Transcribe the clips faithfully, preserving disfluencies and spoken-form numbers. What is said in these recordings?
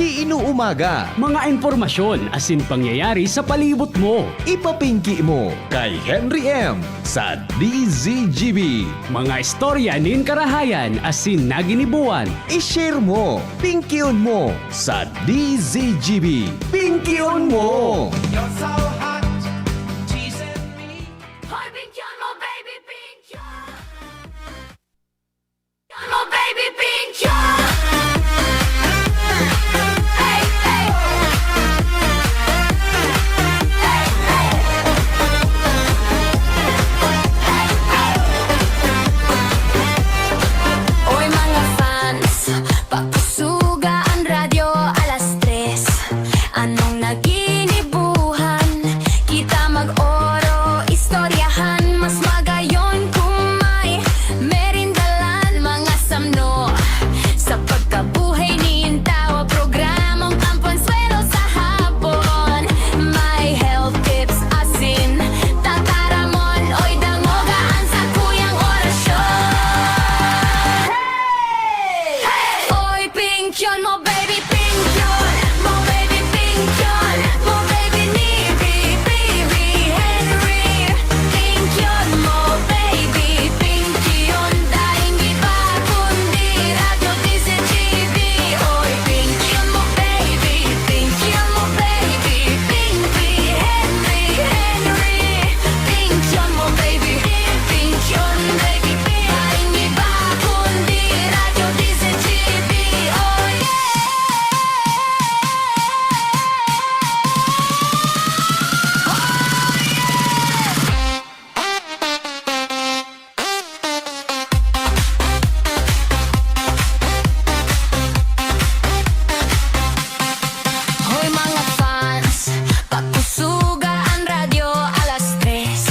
Inuumaga. Mga impormasyon asin pangyayari sa palibot mo. Ipapingki mo kay Henry M sa D Z G B. Mga istorya nin karahayan asin naginibuan. I-share mo, pingkion mo sa D Z G B. Pingkion mo! You're so hot, teasing me. Hoy, pingkion mo, baby, pingkion! Mo, baby, pingkion! Hey, hey! Hey, hey! Oy, mga fans, pakusuga an radyo alas tres. Anong naginibuhan? Kita mag-oro, istoryahan. Mas magayon kung may merindalan, mga samno sa pagkabuhay nin tawo. Programang pangkonsuwelo sa hapon. May health tips asin tataramon. Oy, dangoga an sakuyang orasyon. Hey! Hey! Oy, pingkion mo, baby, pingkion mo, baby, pingkion mo, baby, ni Bibi Henry. Pingkion mo, baby, pingkion. Daing iba kundi Radyo D Z G B. Oy, pingkion mo, baby, pingkion mo, baby, Bibi Henry, Henry. Pingkion mo, baby, pingkion, baby, daing iba kundi Radyo D Z G B. Oh, yeah! Oh, yeah! Hoy, mga fans, pakusuga an radyo alas tres.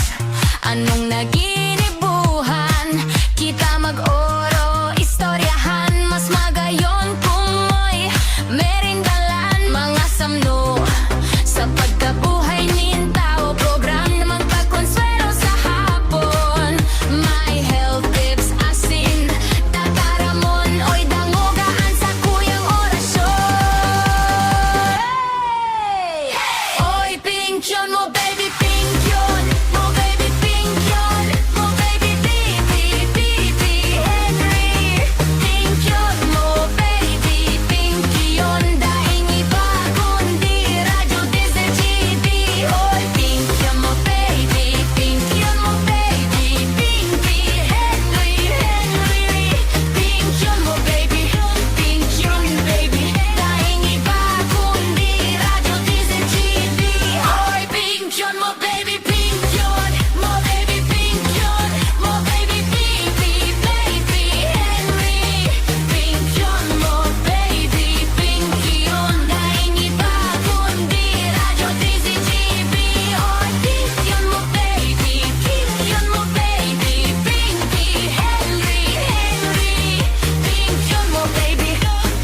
Anong naginibuhan? Kita mag-oro, istoryahan. Mas magayon kung may merindalan, mga samno sa pagkabuhay nin tawo. Programang pangkonsuwelo sa hapon. May health tips asin tataramon. Oy, dangoga an sakuyang orasyon. Hey! Oy, pingkion mo, baby, pingkion mo, baby, pingkion mo, baby, Bibi, Bibi Henry. Pingkion mo, baby, pingkion. Daing iba kundi Radyo D Z G B. Oy, pingkion mo, baby, pingkion mo, baby, Bibi Henry, Henry. Pingkion mo, baby, pingkion, baby. Daing iba kundi Radyo D Z G B. Oy, pingkion mo, baby, pingkion mo, baby, pingkion mo, baby, Bibi, baby, Henry. Pingkion mo, baby, pingkion. Daing iba kundi Radyo D Z G B. Oy, pingkion mo, baby, pingkion mo, baby, Bibi, Henry, Henry. Pingkion mo, baby,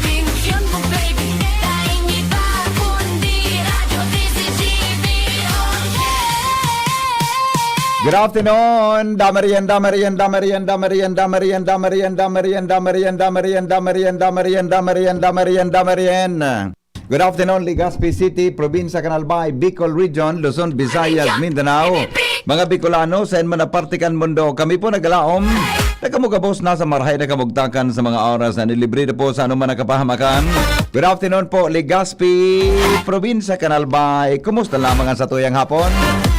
pingkion mo, baby. Daing iba kundi Radyo D Z G B. Oh, yeah! Good afternoon, Damarian, Damarian, Damarian, Damarian, Damarian, Damarian, Damarian, Damarian, Damarian, Damarian, Damarian, Damarian, Damarian, Damarian. Good afternoon, Legazpi City, Probinsya Can Albay, Bicol Region, Luzon, Visayas, Mindanao. Mga Bicolano, saen man na parte kan mundo, kami po naglaom na kamo gabos nasa marahay na kamugtakan sa mga oras na nilibre na po sa anuman na kapahamakan. Good afternoon po, Legazpi, Probinsya Can Albay. Kumusta lamang ang satuyang hapon?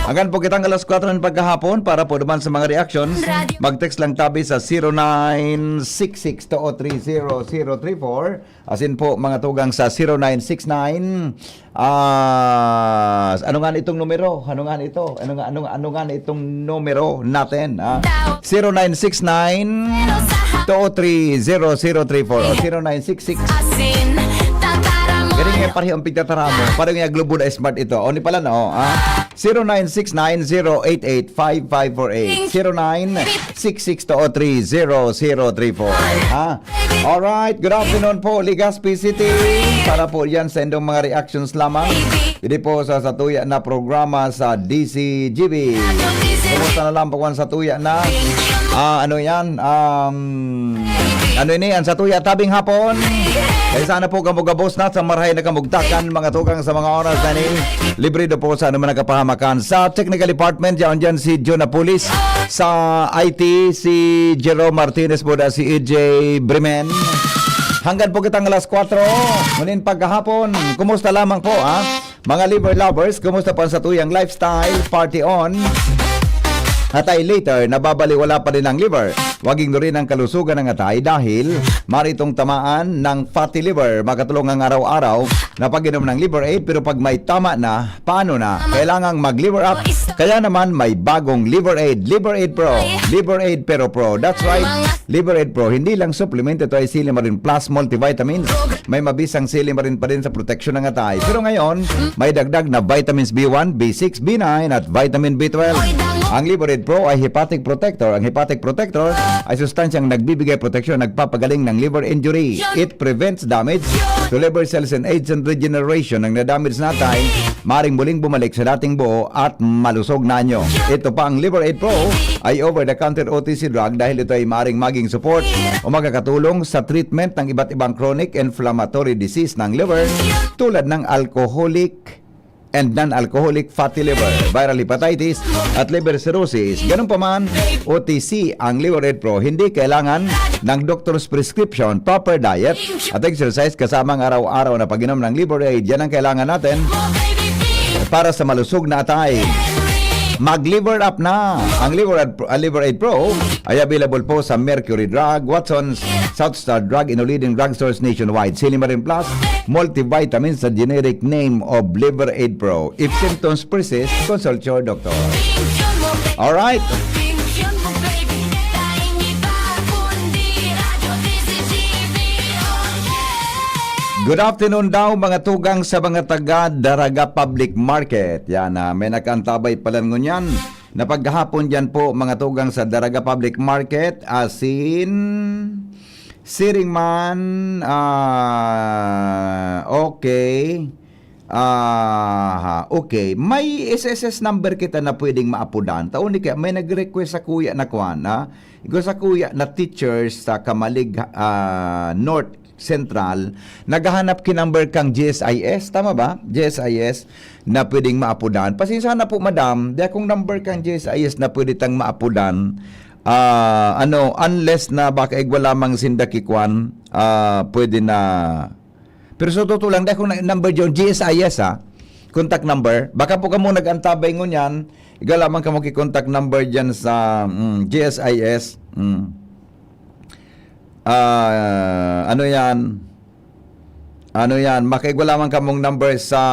Hanggang po kitang alas kwatro ng pagkahapon para po naman sa mga reactions. Mag-text lang tabi sa zero nine six six two oh three zero zero three four. Asin po, mga tugang sa zero nine six nine, ah, ano nga itong numero? Ano nga ito? Ano nga, ano, ano nga itong numero natin, ah? Zero nine six nine, two oh three, zero zero three four o zero nine six six. Asin, tataram mo. Galing nga pareho ang pigtataram mo. Parang yung globo na smart ito. O, ni pala, no? Ah, zero nine six nine zero eight eight five five four eight. Zero nine six six two oh three zero zero three four. Ha? Alright, good afternoon po, Legazpi City. Para po yan sa indong mga reactions lamang. Dito po sa satuya na programa sa D C G B. Kumusta na lang po kung satuya na? Ah, ano yan? Um, ano ini? Ang satuya tabing hapon? Kaya sana po kamo gabos na sa marahay na kamugtakan, mga tugang, sa mga oras na ini. Libre do po sa anuman na kapahamakan. Sa technical department, yaon dyan si John Apulis. Sa I T, si Jerome Martinez po da, si E J Bremen. Hanggang po kitang alas kwatro, ngunyan paghahapon, kumusta lamang po, ha? Mga liver lovers, kumusta po ang satuyang lifestyle? Party on! Atay later, nababaliwala pa rin ang liver. Waging rin ang kalusugan ng atay dahil maritong tamaan ng fatty liver. Makatulong ang araw-araw na pag-inom ng Liver Aid, pero pag may tama na, paano na? Kailangang mag-liver up. Kaya naman may bagong Liver Aid, Liver Aid Pro, Liver Aid Pero Pro. That's right, Liver Aid Pro. Hindi lang suplemento, ito ay Silimarin Plus multivitamins. May mabisang silimarin pa rin sa proteksyon ng atay. Pero ngayon, may dagdag na vitamins B one, B six, B nine at vitamin B twelve. Ang Liver Aid Pro ay hepatic protector. Ang hepatic protector ay sustansyang nagbibigay proteksyon, nagpapagaling ng liver injury. It prevents damage to liver cells and aids in regeneration. Ang nadamage na atay, maring muling bumalik sa dating buo at malusog na anyo. Ito pa, ang Liver Aid Pro ay over-the-counter O T C drug dahil ito ay maring maging support o makakatulong sa treatment ng iba't ibang chronic inflammatory disease ng liver, tulad ng alcoholic and non-alcoholic fatty liver, viral hepatitis, at liver cirrhosis. Ganun pa man, O T C ang Liver Aid Pro. Hindi kailangan ng doctor's prescription, proper diet at exercise, kasama ang araw-araw na pag-inom ng Liver Aid. Yan ang kailangan natin para sa malusog na atay. Mag-liver up na! Ang Liver Aid, ang Liver Aid Pro ay available po sa Mercury Drug, Watson's, South Star Drug, in all leading drugstores nationwide. Silimarin Plus, multivitamin sa generic name of Liver Aid Pro. If symptoms persist, consult your doctor. Alright. Good afternoon daw, mga tugang, sa mga taga Daraga Public Market. Yan, ah, may nakaantabay pala ngunyan na paghahapon dyan po, mga tugang, sa Daraga Public Market, asin, siring man, ah, okay. Aha, okay. May S S S number kita na pwedeng maapodan. Taon ni kaya may nag-request sa kuya na kwan, ha? Igwa sa kuya na teacher sa Camalig, ah, North Central, naghahanap ki number kang G S I S, tama ba? G S I S na pwedeng maapodan. Pasensya na po, madam, di akong number kang G S I S na pwede tang maapodan. Ah, ano, unless na baka igwa lamang sinda ki kwan, ah, pwede na. Pero sa totoo lang, di akong na-, number dyan, G S I S, ha? Contact number. Baka po kamo nag-antabay ngunyan, igwa lamang kamo ki contact number dyan sa, mm, G S I S. Mm. Ah, ano yan? Ano yan? Makaigwa lamang kamong number sa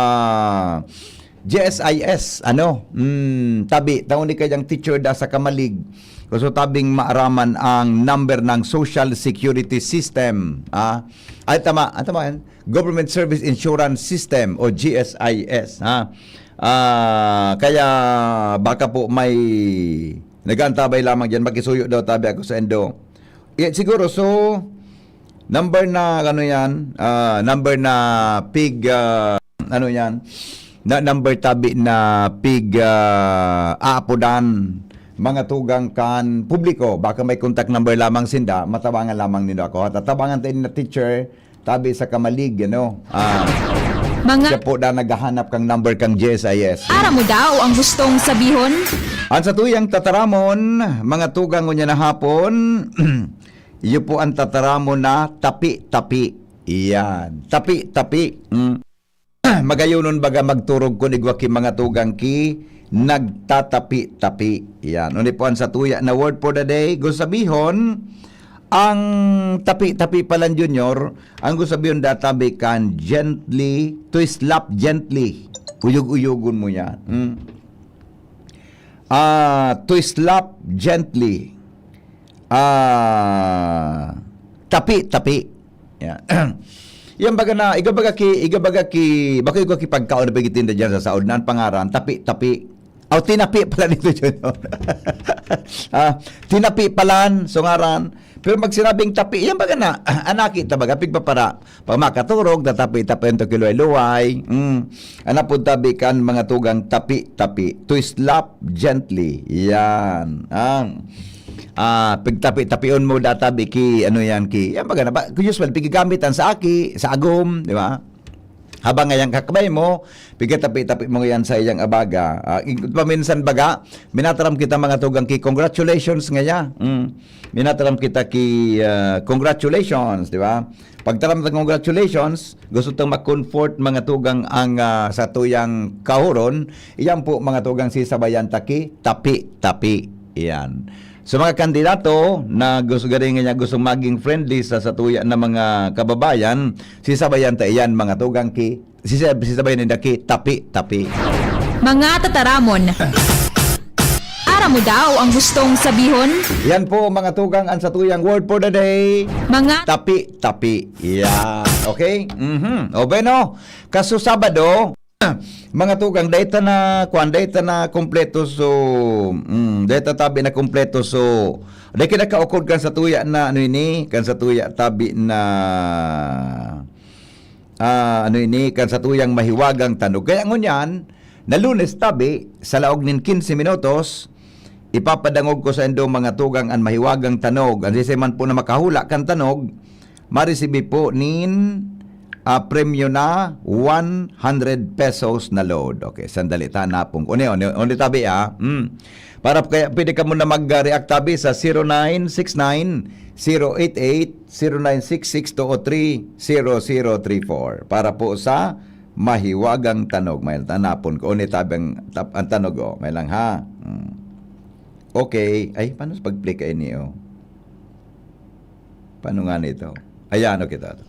G S I S, ano? Mm, tabi, taon ni kayang teacher da sa Camalig. Gusto tabing maaraman ang number ng Social Security System, ah. Ay, tama, ah, tama yan. Government Service Insurance System o G S I S, ha? Ah, kaya baka po may nag-aantabay lamang dyan, makisuyo daw tabi ako sa endo. Yeah, siguro, so, number na, ano yan, ah, number na pig, ah, ano yan, na number tabi na pig, ah, aapodan, mga tugang kan publiko. Baka may contact number lamang sinda, matabangan lamang nindo ako. Tatabangan tayo na teacher, tabi sa Camalig, ano? Ah, Mga siya po na naghahanap kang number kang G S I S. Aram mo daw ang gustong sabihon? Ang satuyang tataramon, mga tugang, ngunyan na hapon, iyo po ang tataramon na tapi-tapi. Iyan, tapi-tapi. Mm. Magayonon baga magturog kun igwa ki mga tugang ki nagtatapi-tapi. Yan. Uni po ang satuya na word for the day. Gusto sabihon, ang tapi-tapi palan, Junior, ang gusto sabihon databi kan gently, to slap gently. Uyog-uyogon mo yan. Hmm. Ah, to slap gently. Ah, tapi-tapi. Yan. Yan baga na, igwa baga ki, igwa baga ki, bako igwa ki pagkaon na pagtitinda dyan sa saod na ang pangaran, tapi-tapi. Aw, tinapi pala nito dyan. Ah, tinapi palan, so ngaran. Pero pag sinabing tapi, yan baga na, anaki ta baga, pigpapara, pag makaturog, tatapi-tapi ang tukiluway-luway. Mm. Anapod tabi kan mga tugang tapi-tapi. To slap gently. Yan. Ang Ah, pigtapi-tapion mo data bi ki, ano yan, ki, yan baga na ba? Usual, pigagamitan sa aki, sa agom, di ba? Habang ngayang kakabay mo, pigatapi-tapi mo yan sa iyang abaga. Ah, ig-, paminsan baga, minataram kita mga tugang ki, congratulations ngaya. Mm. Minataram kita ki, ah, congratulations, di ba? Pagtaram ng congratulations, gusto tang ma-comfort mga tugang ang, ah, sa tuyang kahuron, iyan po mga tugang sisabayan ta ki, tapi-tapi. Iyan. So mga kandidato na gusto garing niya, gusto maging friendly sa satuya na mga kababayan, sisabayan ta iyan mga tugang ki, sisab-, sisabayan ninda ki, tapi-tapi. Mga tataramon. Aram mo daw ang gustong sabihon? Yan po mga tugang ang satuyang word for the day. Mga Tapi-tapi. Yeah. Okay? Mhm. O bueno, kaso Sabado, mga tugang, dahil ta na, kwan, dahil ta na kompleto so, mm, dahil ta tabi na kompleto so, dahil kinakaukod kan satuya na, ano ini, kan satuya tabi na, ah, ano ini, kan satuyang mahiwagang tanog. Kaya ngunyan, na Lunes tabi, sa laog nin quince minutos, ipapadangog ko sa indo mga tugang an mahiwagang tanog. An siisay man po na makahula kan tanog, maresibi po nin, ah, premyo na one hundred pesos na load. Okay, sandali, ta, hanapon ko. Uni, uni, uni tabi, ah. Hmm. Para kaya pwede ka muna mag-react tabi sa zero nine six nine, zero eight eight, zero nine six six two o three, zero zero three four. Para po sa mahiwagang tanog. May hanapon ko. Uni tabi ang, tap-, ang tanog, oh. May lang, ha? Hmm. Okay. Ay, paano sa pag-play kaini, oh? Paano nga nito? Ayan, okay, ito, ito.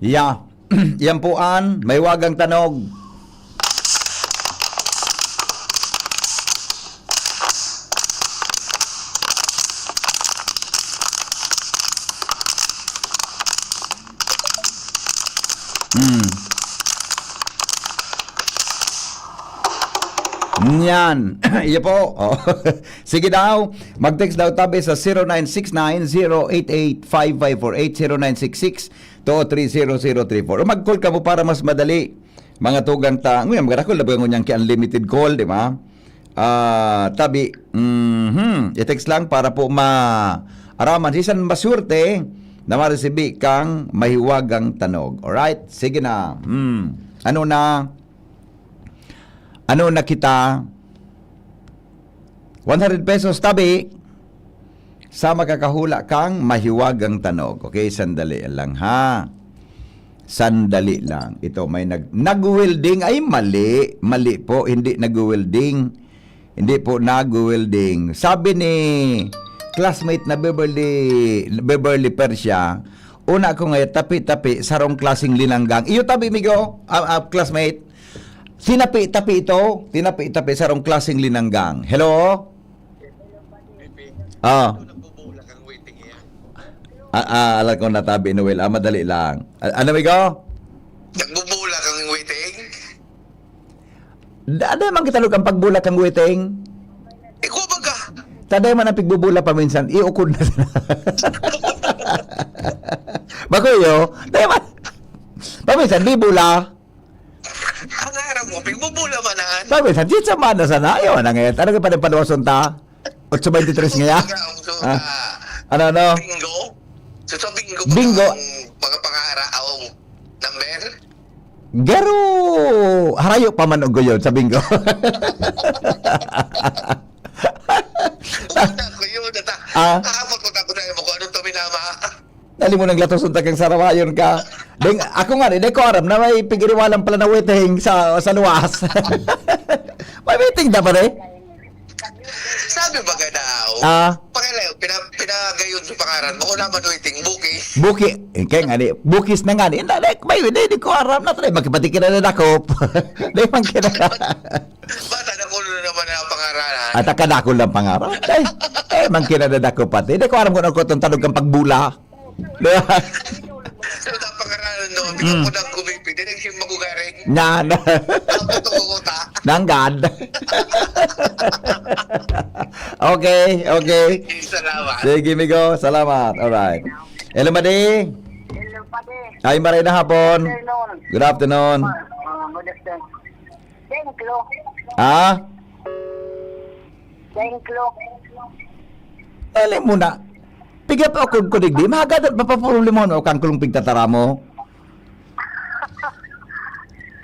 Yeah. Yan po an mahiwagang tanog. Hmm. Yan. Iyo po. Oh. Sige daw. Mag-text daw tabi sa zero nine six nine, zero eight eight, five five four eight, zero nine six six, two three zero zero three four. O mag-call ka po para mas madali. Mga tugang ta, ngayon, magkakul na ba ngunyan ki unlimited call, di ba? Ah, tabi, mhm, i-text lang para po ma-, araman. Sisan maswerte na maresibi kang mahiwagang tanog. Alright? Sige na. Hmm. Ano na? Ano na kita? One hundred pesos tabi sa makakahula kang mahiwagang tanog. Okay, sandali lang ha. Sandali lang. Ito, may nag-, nag-welding. Ay, mali. Mali po, hindi nag-welding. Hindi po nag-welding. Sabi ni classmate na Beverly, Beverly Persia, una ko ngayon, tapi-tapi, sarong klaseng linanggang. Iyo tabi, migo, ah, ah, classmate. Tinapi-tapi ito, tinapi-tapi, sarong klaseng linanggang. Hello? Ah. Ano, nagbubulak ang waiting yan? Ah, ah, alam ko natabi, Noel. Ah, madali lang. Ah, ano, migo? Nagbubulak ang waiting? Da-, da man kita, Lug, ang pagbulak ang waiting. Ikaw baga? Taday man ang pigbubula paminsan, iukod na sana. Bakuyo, taday man. Paminsan, di bula. Ang araw mo, pigbubula man na. Paminsan, di sa mana sana. Ayaw na ngayon. Ano ka pa rin paluwason ta? Otso veintitrés ngaya? Ang so, Ah. ah, Ano, ano? Bingo? So, sa bingo, Bingo. Ang mga pangaraw, number? Garo, harayo pa man og guyod sa bingo. Una ko yun, nata-, Ah. Aabot ko, tapos ayaw mo kung anong tuminama. Dali mo nang latoson ta kang sarawayon ka. Deng, ako nga, di ko aram na may pigiriwalan pala na waiting sa, sa luwas. May waiting na pare? Sabi ba ka daw? Ah. Pakilay, pina-, pinagayon sa pangaran mo. Kung naman waiting, Buki. Buki. Eh, kaya nga, di, Bukis na nga. Di, na, like, may, di, di ko aram na, try, magkipati ka na nadakop. Di, man kina- Bata na ko na naman ang pangaralan. At akadakol ng pangaran. Ay, eh, man kinadadakop pati. Di ko aram kung ano ko itong tanog kang pagbula. Di ba? Sa mga pangaralan doon, Mm. pinapudang kumipi. Di nagsimba ko garing. Yan. Ang putong uta. Nanggad. Okay, okay. Salamat. Sige, migo. Salamat. Alright. Hello, Madi. Hello, Padi. Ay, maray na hapon. Afternoon. Good afternoon. Ah, good afternoon. Thank you. Ah? Thank you. Dali mo na. Piga pa ako ko digdi. Mahagad at mapaproblema mo kang kulong pigtatara mo.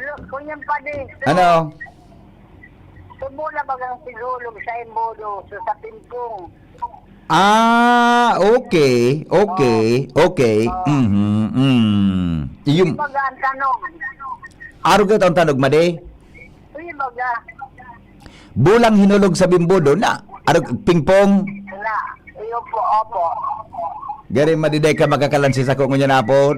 Look, Kuya Padi. Ano? Subo na bagang sigulog sa imbodo, so sa pingpong. Ah, okay. Okay. Okay. Mhm. Mm. Yung Baga ang tanong. Arog ito ang tanog, Madi. Uy, baga. Bulang hinulog sa bimbodo na. Arog pingpong. Wala. Uy, opo, opo. Gari, Madi, dai ka makakalansi sa ko ngunyan hapon.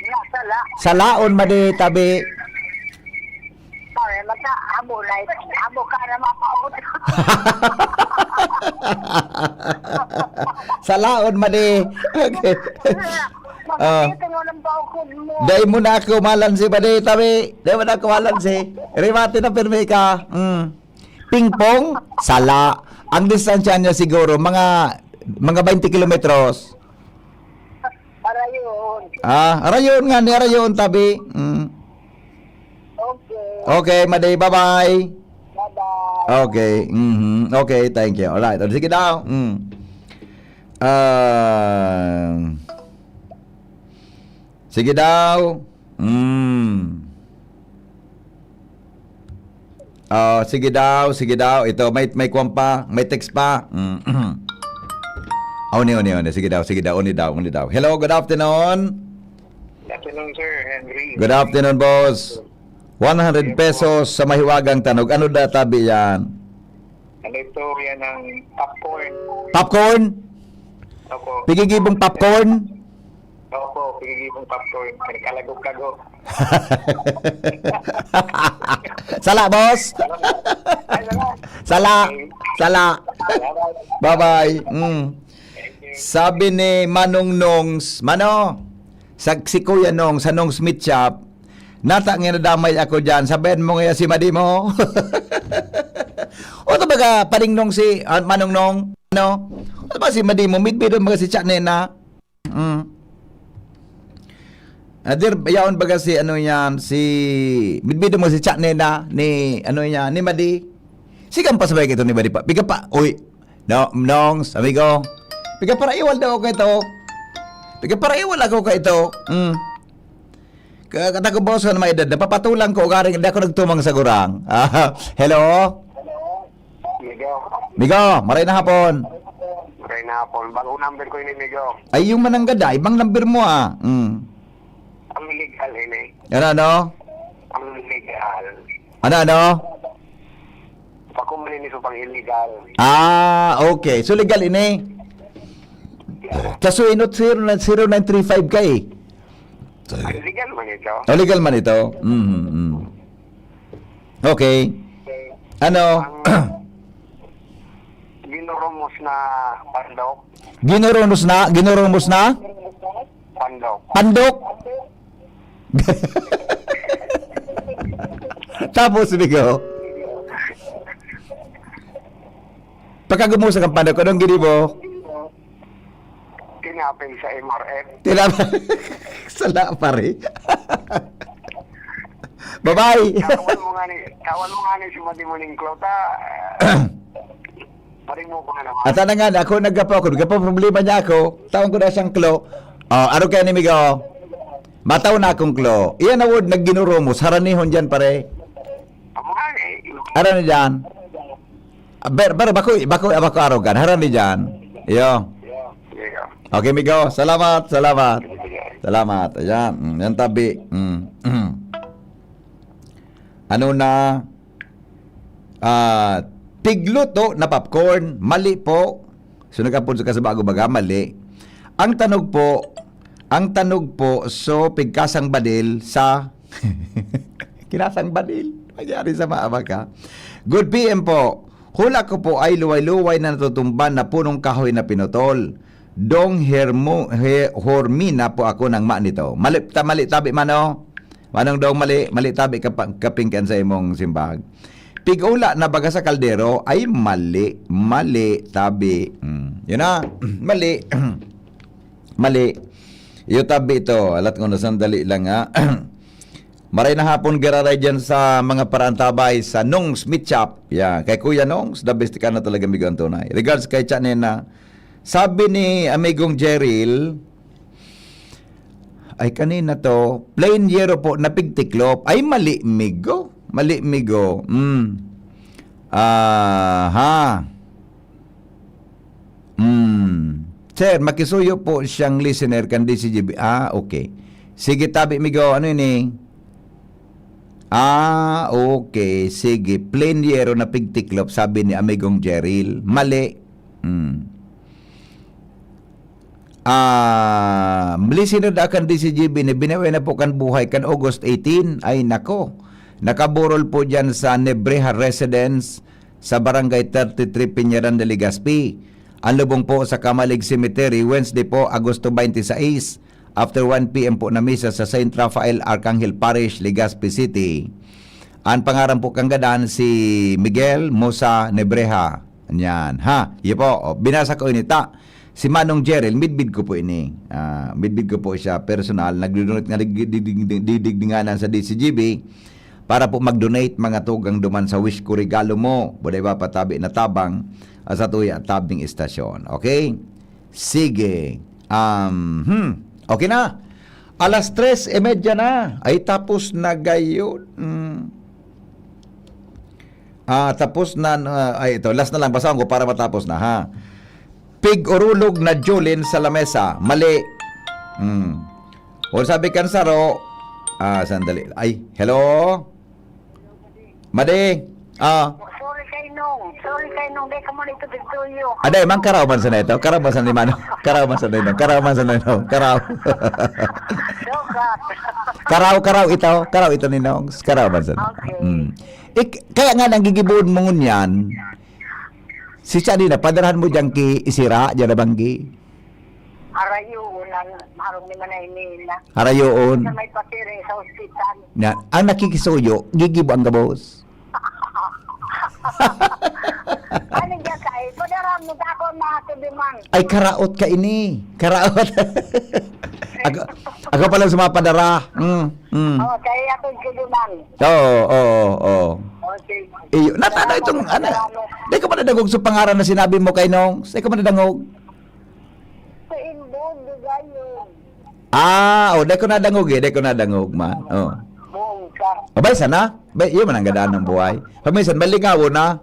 Nasala. Salaon, Madi, tabi. Ay, mata, abo na ito. Abo ka na mapaot. Salaon, Madi. Okay. Ah. Makakita mo ng paukod mo. Dai mo na ako malansi, Madi, tabi. Dai mo na ako malansi. Rimate na pirmi ka. Mm. Pingpong, sala. Ang distansya niya siguro, mga mga twenty kilometros. Para yun. Ah, arayon nga ni arayon, tabi. Mm. Okay. Okay, Madi, bye-bye. Bye-bye. Okay. Mhm. Okay, thank you. Alright. O, sige daw. Mm. Ah, sige daw. Mm. Ah, sige daw, sige daw. Ito, may, may kwan pa, may text pa. Mm. Oh, ni, ni, ni. Sige daw, sige daw, uni daw, uni daw. Hello, good afternoon. Good afternoon, Sir Henry. Good afternoon, boss. One hundred pesos sa mahiwagang tanog. Ano da tabi yan? Ano ito? Yan ang popcorn. Popcorn? Opo. Pigigibong popcorn? Opo, pigigibong popcorn. Nagkalagog-lagog. Sala, boss. Ay, wala. Sala. Sala. Salamat. Bye-bye. Mm. Sabi ni Manong Nongs, Mano, sa si Kuya Nongs, sa Nongs Meat Shop, nata nga nadamay ako dyan, sabihan mo nga si Madi mo. O ito baga, paningnong si ah, Manong Nong, ano? O ito ba si Madi mo, midbidon mga si Chat Nena? Mm. Adir, yaon baga si ano yan, si midbidon mo si Chat Nena, ni ano yan, ni Madi. Sigang pa sabay ito ni Madi pa. Piga pa, uy, no, Nongs, amigo. Piga para iwal daw ako ito. Piga para iwal ako ka ito. Mm. Ka- Katago boss na may edad, napapatulang ko, ugaring hindi ako nagtumang sa gurang. Ah, hello? Migo. Migo, maray na hapon. Maray na hapon. Bagong number ko ini, Migo. Ay, yung mananggada, ibang number mo ah. Mm. Ang legal ini. Ano, ano? Ang legal. Ano, ano? Pakumanin iso pang illegal. Ah, okay. So, legal ini. Kaso inot zero nine, zero nine three five ka eh. Ang legal man ito. O, legal man ito. Mhm, mm. Okay. Ano? Ginurumos na pandok. Ginurumos na? Ginurumos na? Pandok. Pandok? Tapos, Migo? Pagkagumusa kang pandok, anong gini mo? Tinapin sa M R F. Tinap-, Sala, pare. Bye-bye. Kawan mo nga ni, kawan mo nga ni si Madi Muning Klota. Paring mo ko na naman. At ana nga, ako naggapo ako, naggapo problema niya ako, taon ko na siyang klo. Oh, aro kaya ni Migo? Mataw na akong klo. Iyan na word nagginurumos, haranihon dyan, pare. Amo nga eh. Ara na dyan. Ah, Ber, ber, bako, bako, bako arogan. Haran ni dyan. Iyo. Sige. Okay, Migo. Salamat, salamat. Salamat. Ayan. Mm, yan tabi. Mm. Ano na? Ah, tigluto na popcorn. Mali po. So, nagkapon sa kasabago baga, mali. Ang tanog po, ang tanog po, so, pigkasang badil sa kinasang badil. Magyari sa maabak, ha? Good P M po. Hula ko po ay luway-luway na natutumban na punong kahoy na pinutol. Dong Hermo, he, Hormina po ako nang ma nito. Mali, ta, mali, tabi mano. Manong Dong, mali, mali tabi ka pa, kapingkan sa imong simbag. Pig-ula na baga sa kaldero, ay mali, mali tabi. Hmm. Yun na, mali. Mali. Iyo tabi ito. Alat ko na sandali lang, ha. Maray na hapon, giraray dyan sa mga parantabay sa Nong's Meat Shop. Yeah, kay Kuya Nong's, the best ka na talaga, amigo, ang tunay. Regards kay Chanena. Sabi ni amigong Jeril, ay, kanina to, plain yero po na pigtiklop. Ay, mali, migo. Mali, migo. Mm. Aha. Mm. Sir, makisuyo po siyang listener kan D C G B. Ah, okay. Sige, tabi, migo. Ano ini? Ah, okay. Sige. Plain yero na pigtiklop, sabi ni amigong Jeril. Mali. Mm. Ah, listener da kan D C G B ni, binawi na po kan buhay kan August eighteen. Ay, nako. Nakaburol po dyan sa Nebreha Residence sa Barangay thirty-three, Piñeran de Legazpi. Ang lubong po sa Camalig Cemetery, Wednesday po, Agosto twenty-six, after one P M po na misa sa Saint Raphael Arcangel Parish, Legazpi City. Ang pangaran po kan gadan si Miguel Musa Nebreha. Yan, ha? Iyo po, o, binasa ko ini ta. Si Manong Jerel, midbid ko po ini. Ah, midbid ko po siya personal. Nagdodonate nga dig-, dig-, dig-, dig-, didigdinganan sa D C G B para po mag-donate mga tugang duman sa Wish Ko Regalo Mo. Buday ba patabi na tabang, ah, sa tuya tabing istasyon. Okay? Sige. Um, hmm. Okay na. Alas tres y media na. Ay, tapos na gayon. Hmm. Ah, tapos na, ah, ay, ito, last na lang, basahan ko para matapos na, ha. Pig-urulog na Jolin sa lamesa. Mali. Hmm. O, sabi kan saro, ah, sandali. Ay, hello? Madi? Ah. Sorry kay Nong. Sorry kay Nong. Di ka mo nito pigtuyo. Aday, man karaw man sa na ito. Karaw man sa ni Mano. Karaw man sa ni Nong. Karaw man sa ni Nong. Karaw. Sugat. Karaw, karaw ito. Karaw ito ni Nong. Karaw man sa. Okay. Mm. Ik-, kaya nga nang gigibuon mo ngunyan, si Chani na, padarahan mo diyang ki isira, diyan na banggi. Harayoon ang harong ni Manay Nina. Harayoon. Sa may pasiring sa ospital. Na, ang nakikisuyo, gigibo ang gabos. Ano dyan ka eh? Padarahan mo sa ako, mga tubiman. Ay, karaot ka ini. Karaot. Ako, ako pala sa mga padara. Mm, mm. Oh, kaya ako tubiman. Oo, oo, oo. Okay. Iyo, natano itong, ano, Salamat. Di ko madadangog sa pangaran na sinabi mo kay Nongs. Di ko madadangog. Sa Imbog, Ligayog. Ah, oh, di ko nadangog eh. Di ko nadangog, man. Oh. Bongga. Abay, sana? Bay, yun man ang gadaan ng buhay. Paminsan, malingaw na.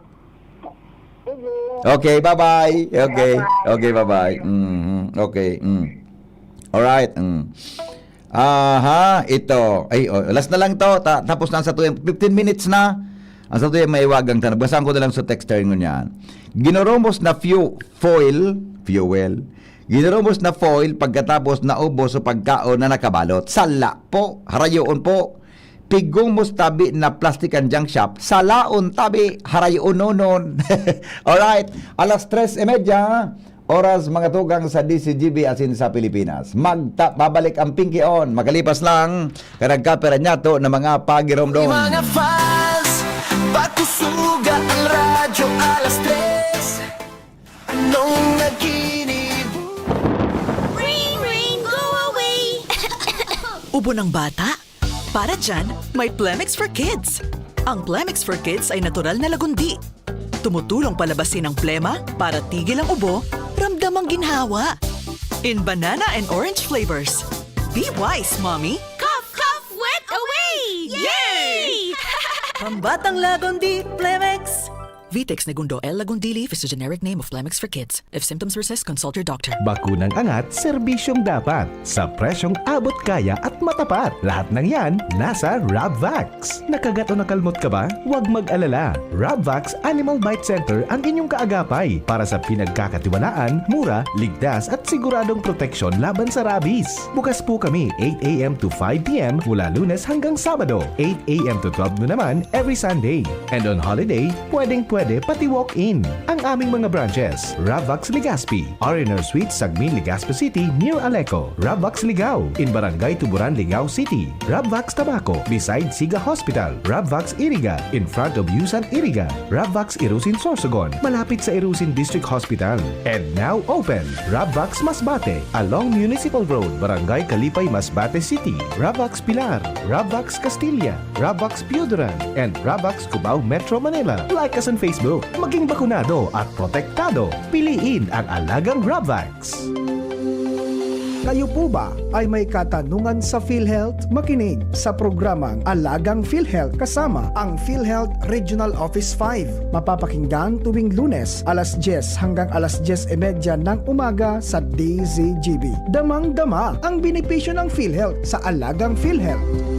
Sige. Okay, bye-bye. Okay. Bye-bye. Okay, bye-bye. Mhm. Okay. Mm. Alright. Mm. Aha, ito. Ay, oh, last na lang to. Ta-, tapos na ang satuyang fifteen minutes na. Ang satuyang maiwagang tanong. Basahan ko na lang sa texter ngunyan. Ginurumos na fu-, foil, fuel. Ginurumos na foil pagkatapos naubos sa pagkaon na nakabalot. Sala po, harayoon po. Pigumos tabi na plastic ang junk shop. Salaon tabi, harayoon nonon. Alright, alas tres y media. Oras, mga tugang, sa D C G B asin sa Pilipinas. Magta-, babalik ang Pinky On. Makalipas lang, kaya nagkapira niya to ng mga pagiromdom. Mga fans, pakusuga ang radyo alas tres. Anong naginibo? Ring, ring, go away. Ubo ng bata? Para dyan, may Plemex for Kids. Ang Plemex for Kids ay natural na lagundi. Tumutulong palabasin ang plema para tigil ang ubo, ramdam ang ginhawa. In banana and orange flavors. Be wise, mommy! Cough, cough, wet away! Yay! Pambatang lagundi, Plemex! Vitex Negundo L. Lagundili is the generic name of Plemex for Kids. If symptoms persist, consult your doctor. Bakunang angat, serbisyong dapat. Sa presyong abot kaya at matapat. Lahat ng yan, nasa Rabvax. Nakagat o nakalmot ka ba? Huwag mag-alala. Rabvax Animal Bite Center ang inyong kaagapay para sa pinagkakatiwalaan, mura, ligtas at siguradong proteksyon laban sa rabies. Bukas po kami eight a m to five p m mula Lunes hanggang Sabado, eight a m to twelve noon naman every Sunday. And on holiday, pwedeng pwe- pwede pati walk-in. Ang aming mga branches, Ravvax Legazpi, R and R Suite, Sagmin, Legazpi City, near Aleco. Ravvax Ligao, in Barangay Tuburan, Ligao City. Ravvax Tabaco, beside Siga Hospital. Ravvax Iriga, in front of Yusan Iriga. Ravvax Irusin Sorsogon, malapit sa Irusin District Hospital. And now open, Ravvax Masbate, along Municipal Road, Barangay Kalipay, Masbate City. Ravvax Pilar, Ravvax Castilla, Ravvax Pioduran, and Ravvax Cubao, Metro Manila. Like us on Facebook. Maging bakunado at protektado. Piliin ang alagang Ravvax. Kayo po ba ay may katanungan sa PhilHealth? Makinig sa programang Alagang PhilHealth kasama ang PhilHealth Regional Office five. Mapapakinggan tuwing Lunes, alas diyes hanggang alas diyes y media ng umaga sa D Z G B. Damang-dama ang benepisyo ng PhilHealth sa Alagang PhilHealth.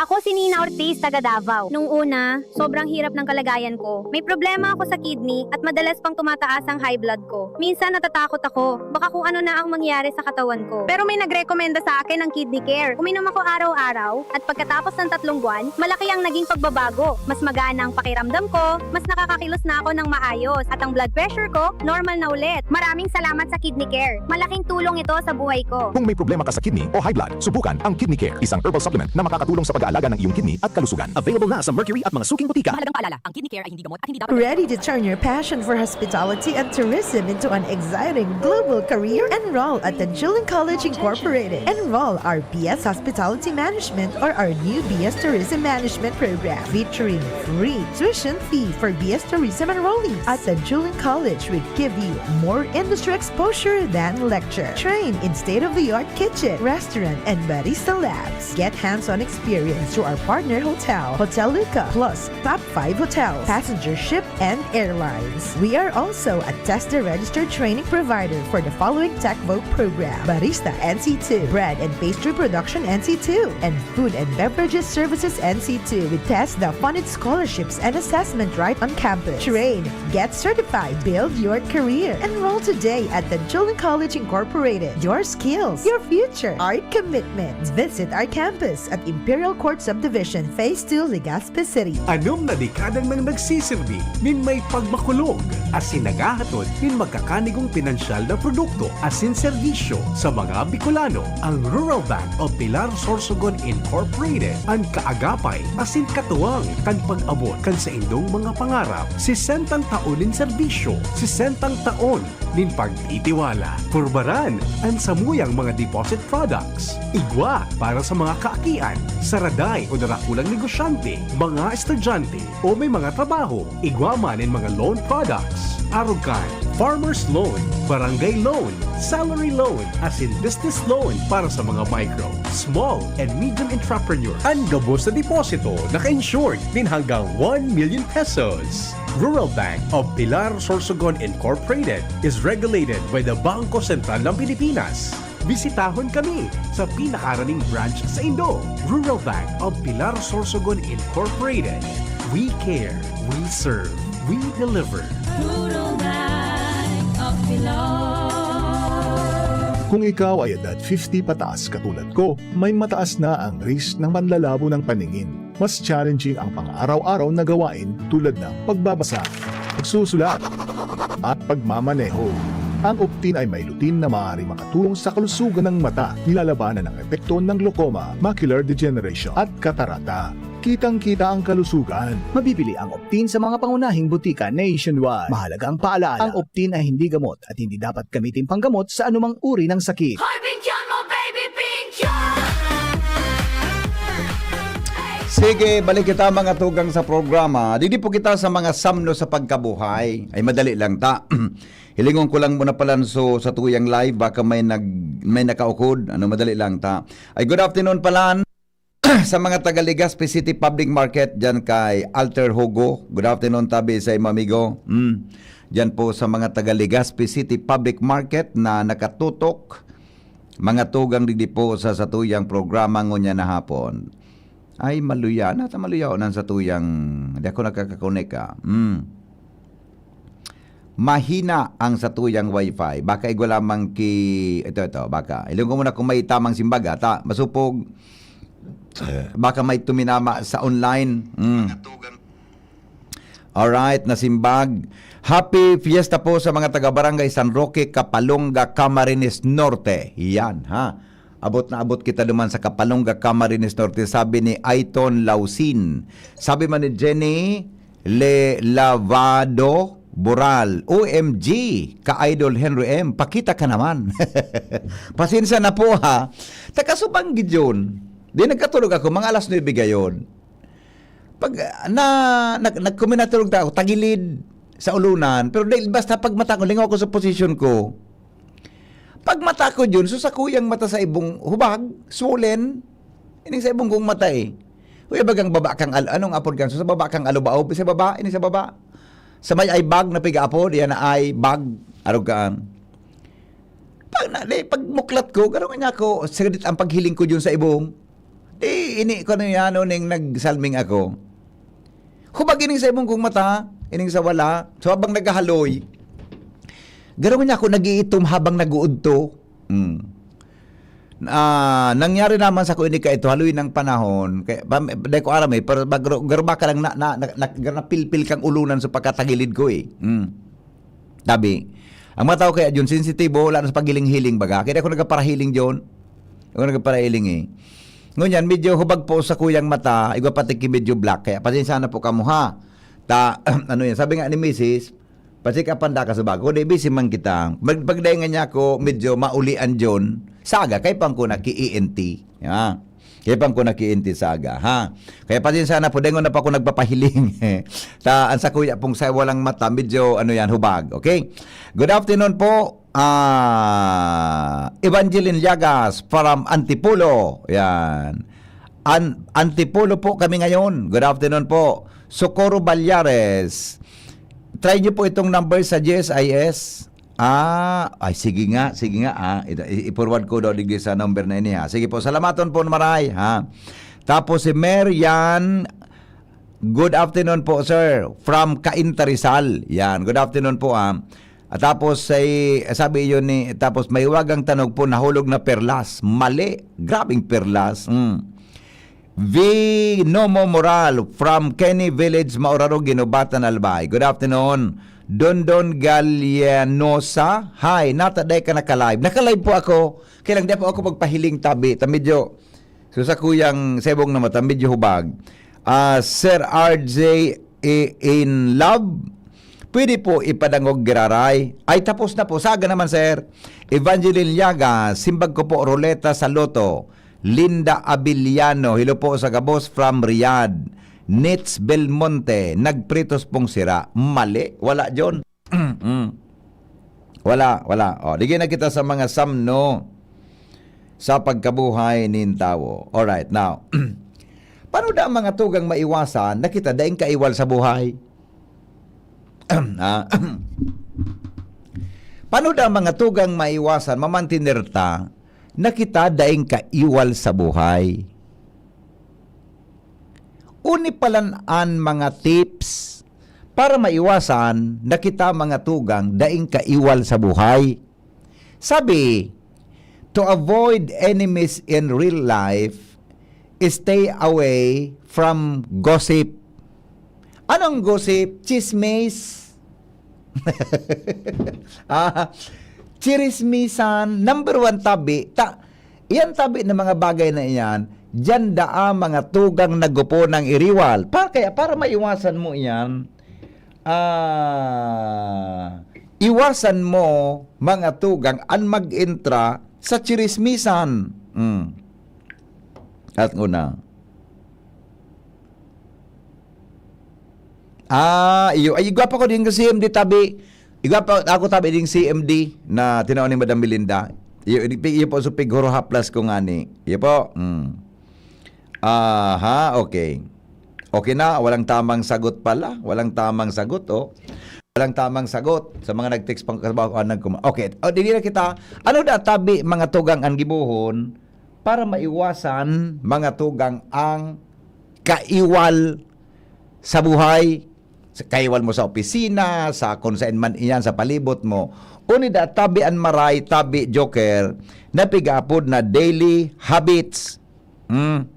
Ako si Nina Ortiz, taga Davao. Nung una, sobrang hirap ng kalagayan ko. May problema ako sa kidney at madalas pang tumataas ang high blood ko. Minsan natatakot ako, baka kung ano na ang mangyari sa katawan ko. Pero may nagrekomenda sa akin ng Kidney Care. Uminom ako araw-araw at pagkatapos ng tatlong buwan, malaki ang naging pagbabago. Mas magana ang pakiramdam ko, mas nakakakilos na ako ng maayos at ang blood pressure ko, normal na ulit. Maraming salamat sa Kidney Care. Malaking tulong ito sa buhay ko. Kung may problema ka sa kidney o high blood, subukan ang Kidney Care, isang herbal supplement na makakatulong sa pag-aalaga ng iyong kidney at kalusugan. Available na sa Mercury at mga suking botika. Mahalagang paalala, ang Kidney Care ay hindi gamot at hindi dapat Ready to turn your passion for hospitality and tourism into an exciting global career? Enroll at Tanjuling College Incorporated. Enroll our B S Hospitality Management or our new B S Tourism Management program featuring free tuition fee for B S Tourism enrollees. At Tanjuling College, we give you more industry exposure than lecture. Train in state-of-the-art kitchen, restaurant, and barista labs. Get hands-on experience through our partner hotel, Hotel Luca, plus top five hotels, passenger ship, and airlines. We are also a TESDA registered training provider for the following Tech Voc program: Barista N C two, Bread and Pastry Production N C two, and Food and Beverages Services N C two. With TESDA funded scholarships and assessment right on campus. Train, get certified, build your career. Enroll today at Tanjuling College Incorporated. Your skills, your future, our commitment. Visit our campus at Imperial Court Subdivision, Phase two, Legazpi City. Anom na dekada nang nagsisirbi nin may pagmakulog asin naghahatod nin magkakanigong pinansyal na produkto asin serbisyo sa mga Bicolano. Ang Rural Bank of Pilar Sorsogon Incorporated an kaagapay asin katuwang kan pag-abot kan saindong mga pangarap. Sesentang taon nin serbisyo, sesentang taon nin pagtitiwala. Purbaran an samuyang mga deposit products. Igwa para sa mga kaakian, saraday o darakulang negosyante, mga estudyante, o may mga trabaho. Igwa man nin mga loan products. Arog kan farmer's loan, barangay loan, salary loan, asin business loan para sa mga micro, small, and medium entrepreneur. An gabos na deposito naka-insured nin hanggang one million pesos. Rural Bank of Pilar Sorsogon Incorporated is regulated by the Bangko Sentral ng Pilipinas. Bisitahon kami sa pinakaraning branch saindo. Rural Bank of Pilar Sorsogon Incorporated. We care, we serve, we deliver. Rural Bank of Pilar. Kung ikaw ay edad fifty pataas katulad ko, may mataas na ang risk ng panlalabo ng paningin. Mas challenging ang pang-araw-araw na gawain tulad ng pagbabasa, pagsusulat, at pagmamaneho. Ang Optin ay may lutein na maaaring makatulong sa kalusugan ng mata, nilalabanan ang epekto ng glaucoma, macular degeneration, at katarata. Kitang-kita ang kalusugan. Mabibili ang Optin sa mga pangunahing butika nationwide. Mahalaga ang paalala, ang Optin ay hindi gamot at hindi dapat gamitin panggamot sa anumang uri ng sakit. Hoy, Pinkyun mo, baby, Pinkyun! Sige, balik kita, mga tugang, sa programa. Didi po kita sa mga samno sa pagkabuhay. Ay, madali lang ta. Hilingon ko lang muna, Palan, so, sa tuyang live, baka may nag may nakaukod. Ano, madali lang ta. Ay, good afternoon, Palan. Sa mga taga Legazpi City Public Market, dyan kay Alter Hugo. Good afternoon, tabi sa imo, amigo. Mm. Dyan po sa mga taga Legazpi City Public Market na nakatutok, mga tugang, digdi po sa satuyang programa ngunyan na hapon. Ay, maluya. Nata maluya o nan satuyang, di ako nakakakonek, ah. Mm. Mahina ang satuyang wifi. Baka igwa lamang ki, ito, ito, baka. Ilong ko muna kung may tamang simbag, ata. Masupog. Baka may tuminama sa online. Mm. Alright, nasimbag. Happy Fiesta po sa mga taga Barangay San Roque, Kapalonga, Camarines Norte. Yan, ha. Abot na abot kita duman sa Kapalonga, Camarines Norte, sabi ni Aiton Lausin. Sabi man ni Jenny Le Lavado Boral, "O M G, ka-idol Henry M, pakita ka naman." Pasensya na po, ha. Takasubang gid yun. Di nagkatulog ako, mga alas nuebe gayon. Pag, ah, na, nag-, nagkuminatulog ta ako, tagilid sa ulunan. Pero dahil basta pag mata ko, lingaw ko sa posisyon ko. Pag mata ko yun, so sa kuyang mata sa ibong hubag, swollen, ining sa ibong kong mata eh. Uy, bagang baba kang al-, anong apod kan? So sa baba kang alubaob, sa baba, ini sa baba. Sa may ay bag na piga-apod, yan na ay bag, arog kaan. Pag, na, di, pag muklat ko, garo nga niya ako, saglit ang paghiling ko dyan sa ibong. Di, ini ko na yan, ano, ning nagsalming ako. Hubag ining sa ibong kong mata, ining sa wala. So, habang naghahaloy, garo nga niya ako nag-iitom habang nag-uudto. Hmm. Ah, nangyari naman sa ko ini kaito, haloy ng panahon. Kaya, ba, dahil ko aram eh, pero mag-, garba ka lang na, na, na, na, napilpil kang ulunan sa pagkatagilid ko eh. Hmm. Tabi. Ang mga tao kaya dyan, sensitibo, wala na sa paghiling-hiling baga. Kaya ako nagparahiling dyan. Ako nagparahiling eh. Ngunyan, medyo hubag po sa kuyang mata, igwa pati ki medyo black. Kaya pasensya na po kamo ha. Ta, ano yan, sabi nga ni misis, "Pasik apan da ka sa bago, di busy man kita." Pag, pagdahingan niya ako, medyo maulian dyan. Saga, kay pang ko na ki E N T. Ya. Kaya pang ko na ki E N T saga, ha? Kaya pasensya na po, dengon na pa ako nagpapahiling. Ta, ang sa kuya pong sa walang mata, medyo ano yan, hubag. Okay? Good afternoon po, ah, Evangeline Llagas from Antipolo. Yan. An-, Antipolo po kami ngayon. Good afternoon po. Socorro Balyares. Try niyo po itong number sa G S I S. Ah, ay sige nga, sige nga, ah. Ito, i-, i-forward ko daw digdi sa number na ini, ha. Sige po, salamaton po na maray, ha. Tapos si Mer Yan, "Good afternoon po, sir. From Cainta, Rizal." Yan, good afternoon po, ah. At tapos say, sabi yun ni, tapos, "May wagang tanog po, nahulog na perlas." Mali. Grabing perlas. Mm. V Nomo Moral from Kenny Village, Mauraro, Guinobatan, Albay. Good afternoon. Dondon Galianosa, hi, nata day ka naka-live. Naka-live po ako. Kaya lang di po ako magpahiling tabi. Ta medyo, so sa kuyang sebong na mata, medyo hubag. Ah, Sir R J i-, in love? Pwede po ipadangog giraray? Ay, tapos na po. Saga naman, sir. Evangeline Llagas, simbag ko po, ruleta sa loto. Linda Abiliano, hello po sa gabos from Riyadh. Nits Belmonte, nagpritos pong sira. Mali. Wala, John. Mm. Wala, wala. O, digay na kita sa mga samno sa pagkabuhay nin tawo. Alright, now, paano da ang mga tugang maiwasan na kita daing kaiwal sa buhay? Ah, paano da ang mga tugang maiwasan, mamantener ta, na kita daing kaiwal sa buhay? Uni palan an mga tips para maiwasan na kita mga tugang daing kaiwal sa buhay. Sabi, to avoid enemies in real life, stay away from gossip. Anong gossip? Chismis. Ah, chirismisan, number one tabi. Ta, iyan tabi ng mga bagay na iyan, diyan daa mga tugang nagupo ng iriwal. Pa, kaya para maiwasan mo iyan, ah, iwasan mo mga tugang an mag-entra sa chirismisan. Mm. At una. Ah, iyo. Ay, igwa pa ko din ka C M D tabi. Igwa pa ako tabi din C M D na tinao ni Madam Melinda. Iyo, iyo po, so piguro haplas ko ngani. Iyo po. Mm. Aha, okay. Okay na, walang tamang sagot pala. Walang tamang sagot, oh. Walang tamang sagot sa mga nag-text pang kabaw, ah, nagkuma-, okay. O, dili na kita. Ano da tabi, mga tugang, ang gibohon para maiwasan, mga tugang, ang kaiwal sa buhay? Sa kaiwal mo sa opisina, sa kung saan man iyan, sa palibot mo. Uni da tabi an maray, tabi, Joker, na pigaapod na daily habits. Hmm.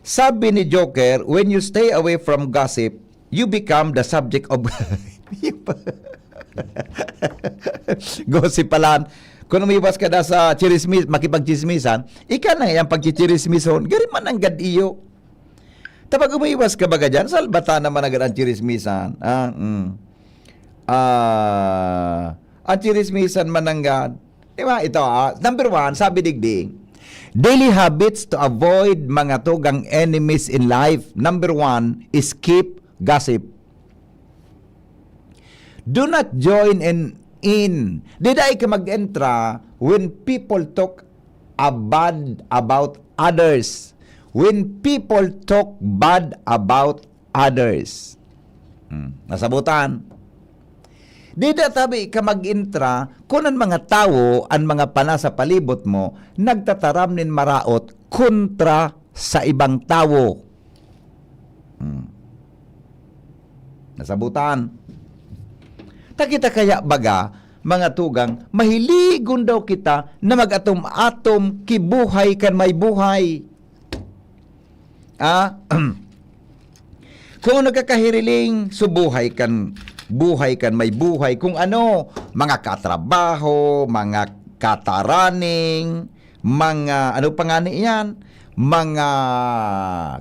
Sabi ni Joker, when you stay away from gossip, you become the subject of gossip palan. Kung umiwas ka na sa chirismis, makipagchismisan, ika na yang pagchichirismison. Gari man ang gad iyo. Tapag umiwas ka baga dyan, salbata naman agad ang chirismisan. Ah, mm. Ah, ang chirismisan man nanggad. Di ba? Ito, ah, number one, sabi digdi, daily habits to avoid mga tugang enemies in life. Number one, skip gossip. Do not join in, in. Di dai ka mag-entra when people talk a bad about others. When people talk bad about others. Hmm. Nasabutan. Di da tabi ka mag-entra kun an mga tawo, an mga pana sa palibot mo, nagtataram nin maraot kontra sa ibang tawo. Hmm. Nasabutan. Ta kita kaya baga, mga tugang, mahiligon daw kita na mag-atom-atom ki buhay kan may buhay. Ah, kung ano kakahiriling, so buhay kan, buhay kan may buhay. Kung ano, mga katrabaho, mga kataraning, mga, ano pa nga ni iyan, mga,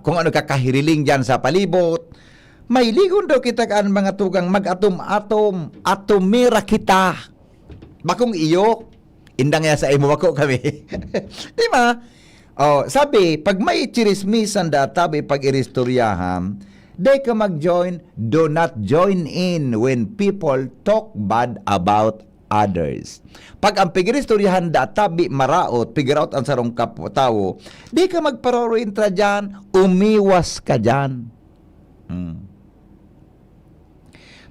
kung ano kakahiriling dyan sa palibot. Mahiligon daw kita kan mga tugang mag-atom-atom, atomera kita. Bakong iyo, indang ya sa imo, bako kami. Di ba? Oh, sabi, pag may chirismisan da, tabi pag-iristoryahan, di ka mag-join, do not join in when people talk bad about others. Pag ang pag-iristoryahan da, tabi maraot, pigaraot ang sarong kapwa tawo, di ka magparorointra dyan, umiwas ka dyan. Hmm.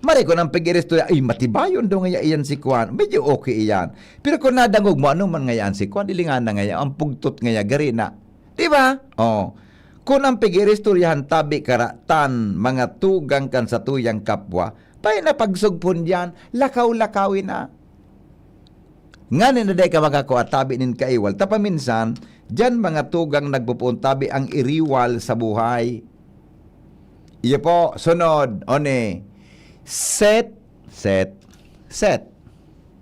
Mare ko nang pag-iristorya, "Ay, matibayon daw ngaya iyan si Kwan. Medyo okay iyan." Pero kung nadangog mo, "Ano man ngaya an si Kwan? Dili nga na ngaya, ang pugtot ngaya, gari na." Di ba? Oh. Kung ang pag-iristoryahan tabi karatan, mga tugang kan satuyang kapwa, tayo na pagsugpon diyan, lakaw-lakawi na. Ngani na dai ka makakua tabi nin kaiwal. Ta paminsan, diyan mga tugang nagpupuon tabi ang iriwal sa buhay. Iyo po, sunod, one. Set, set, set.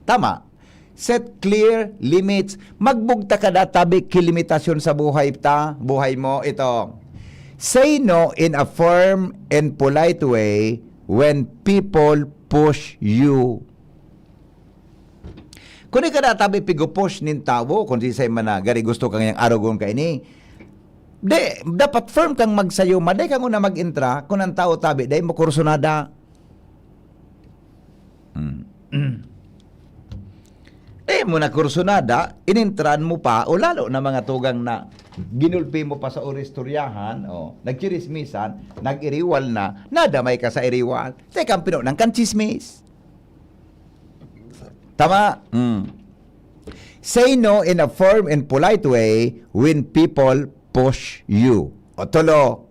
Tama. Set clear limits. Magbugtak ka da tabi ki limitasyon sa buhay ta, buhay mo. Ito. Say no in a firm and polite way when people push you. Kung di ka da tabi pigupos nin tawo, kung sisay man na, gari gusto kang yang arogon ka ini, di, dapat firm kang magsayo, maday kang una mag-intra, kung ang tao tabi, dai mo kursunada. Hmm. Di mo na kursunada, inintran mo pa, o lalo na mga tugang na ginulpi mo pa sa oristoryahan, o nagchirismisan, nag-iriwal na, nadamay ka sa iriwal. Teka, ang pinonan kan chismis. Tama? Mm. Say no in a firm and polite way when people push you. O tolo,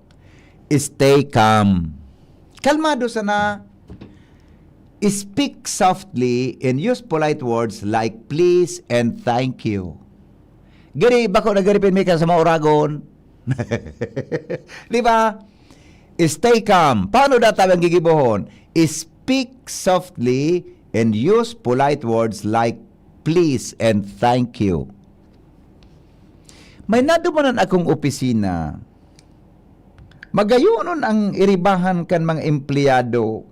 stay calm. Kalmado sana. Speak softly and use polite words like please and thank you. Gari, bako na gari pinmi ka sa mauragon. Di ba? Stay calm. Paano data ang gigibohon? Speak softly and use polite words like please and thank you. May nadumanan akong opisina. Magayonon ang iribahan kan mga empleyado.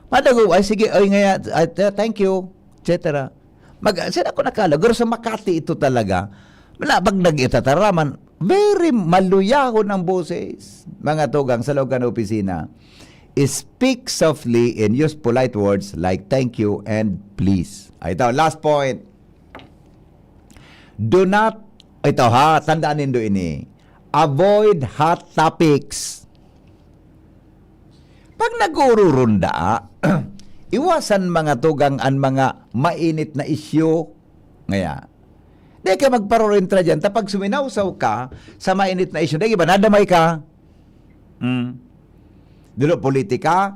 Madago, "Ay, sige, ay, ngaya, ay, th-, thank you," et cetera. Mag-, saan ako nakala? Pero sa Makati ito talaga. Wala bang nag-itataraman? Very maluyahon ang boses, mga tugang, sa loob kan opisina. Speak softly and use polite words like thank you and please. Ay, ito, last point. Do not, ito ha, tandaan nindo ini. Avoid hot topics. Pag nag-uururunda, iwasan mga tugang an mga mainit na isyu. Ngaya, di ka magparorintra dyan. Ta pag suminawsaw ka sa mainit na isyu, di ba, nadamay ka? Hmm. Dilo politika,